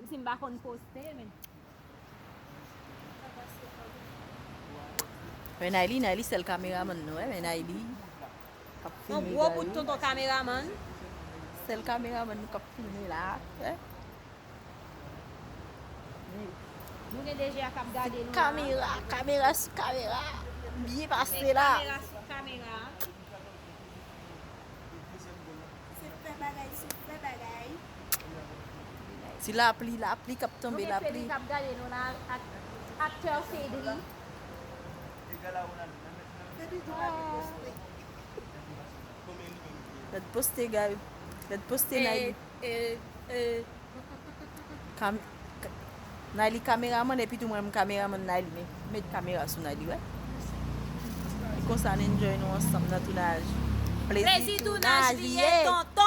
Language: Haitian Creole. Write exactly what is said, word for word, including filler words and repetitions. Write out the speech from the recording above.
Si m pa konn poste, men. Men Nayli, Nayli sèl kameramann nou, wè, men Nayli k ap Yon filme gwo Gary. Bout tonton kameramann. Sèl kameramann nou k ap filme la, wè. Nou gen DG a k ap gade nou la. Kamera, kamera sou kamera. Byen pase la. Kamera sou kamera. Se fè bagay, se fè bagay. Ti lapli, lapli k ap tonbe, Nou gen Fedri lapli. K ap gade nou la, ak- aktè Fedri. Fedri di pa te poste. Lèt poste Gary. Lèt poste Nayli. E, e, e, Kam, ka- Nayli kameramann epi tou mwen m kameramann Nayli. Men met kamera sou Nayli, wè. E konsa n enjoy nou ansanm nan tounaj. Plezi tounaj li ye, tonton.